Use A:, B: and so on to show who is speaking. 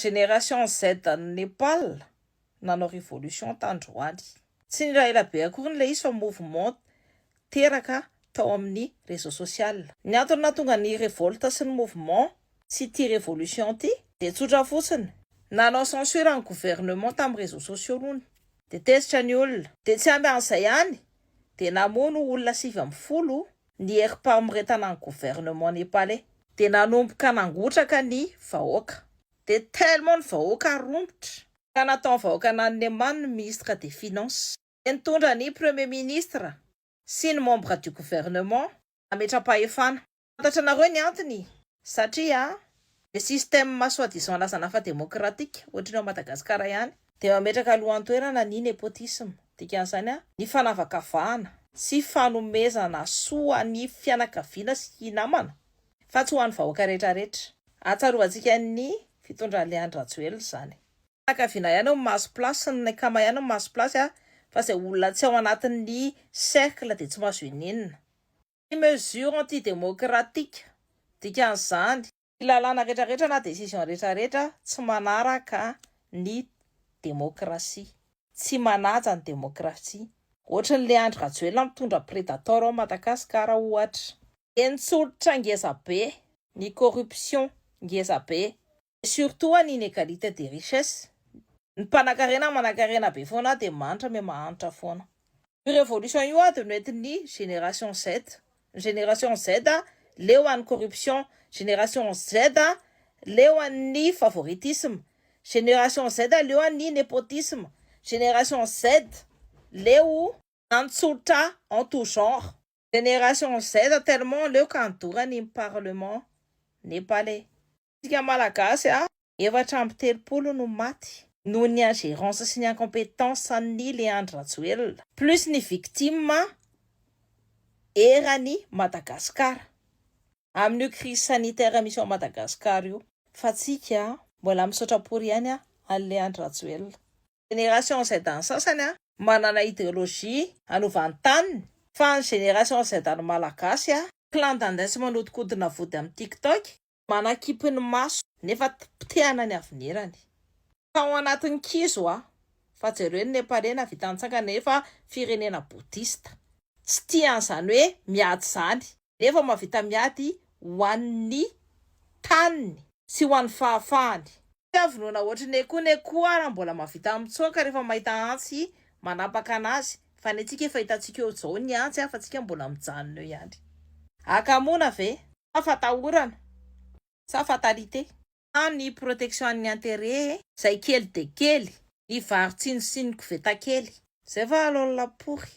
A: génération Z any Nepal nanao révolution tandroany. Tsy nila ela be akory ilay izy fa mouvement teraka tao amin'ny réseau social. Ny antony nahatonga ny révolte sy ny mouvement sy ity révolution ity dia tsotra fotsiny. Nanao censure ny gouvernement tamin'ny réseaux sociaux hono. Dia tezitra ny olona. Dia tsy ampy an'izay ihany dia namono olona 19 ny herim-pamoretana ny gouvernement nepalais. Dia nanomboka nangotraka ny vahoaka. Dia tellement ny vahoaka romotra ka nataon'ny vahoaka nanemany ny ministre des Finances. Dia nitondra ny premier ministre sy ny membre du gouvernement nametra-pahefana. Fantatra nareo ny antony satria le système soi-disant lazana fa démocratique ohatry ny ao Madagasikara ihany dia mametraka alohan-toerana ny népotisme, dikan'izany a ny fanavakavahana sy fanomezana soa ny fianakaviana sy namana fa tsy ho an'ny vahoaka rehetrarehetra. Ahatsiarovantsika ny fitondran'ilay Andry Rajoelina izany. Fianakaviana ihany no mahazo place, ny akama ihany no mahazo place a, fa izay olona tsy ao anatin'ny cercle dia tsy mahazo ininona. Ny mesure antidémocratique, dikan'izany ny lalàna rehetrarehetra na décision rehetrarehetra tsy manaraka ny démocratie, tsy manaja ny démocratie. Ohatran'ilay Andry Rajoelina mitondra prédateur ao Madagasikara ohatra. Dia ny tsolotra ngeza be, ny corruption ngeza be, surtout ny inégalité des richesses. Ny mpanankarena manankarena be foana dia mahantra miha mahantra foana. Io révolution io a dia noentin'ny génération Z. Ny génération Z a leo an'ny corruption, génération Z a leo an'ny favoritisme, génération Z leo an'ny népotisme, génération Z leo antsolotra en tout genre. Génération Z tellement leo ka nidorany ny parlement népalais. Tsika malagasy a 34 no maty noho ny ingérence sy ny incompétence ny le Andry Rajoelina, plus ny victime erany Madagasikara amin'io crise sanitaire misy ao Madagasikara io. Fa tsika mbola misaotra pory ihany a an'le Andry Rajoelina. Génération Z any sasany a manana idéologie hanovany taniny, fa ny génération Z any malagasy a clandestin sy manodikodina vody amin'ny TikTok, manakipy ny maso nefa potehana ny avenirany. Tao anatin'ny kizo a fa jereo ny nepalais nahavita nitsangana nefa firenena bouddhiste tsy tian'izany hoe miady izany, nefa mahavita miady ho an'ny taniny sy ho an'ny fahafahany. Avinoana ohatry ny akoho ny akoho raha mbola mahavita mitsoaka rehefa mahita antsy manapaka anazy, fa ny antsika efa hitantsika eo izao ny antsy a fa tsika mbola mijanona eo ihany. Akamoana ve? Sa fatahorana? Sa fatalité? Ny protection an'ny intérêt izay kely dia kely, ny vary tsinjo sy ny koveta kely. Zay fa alao lapory.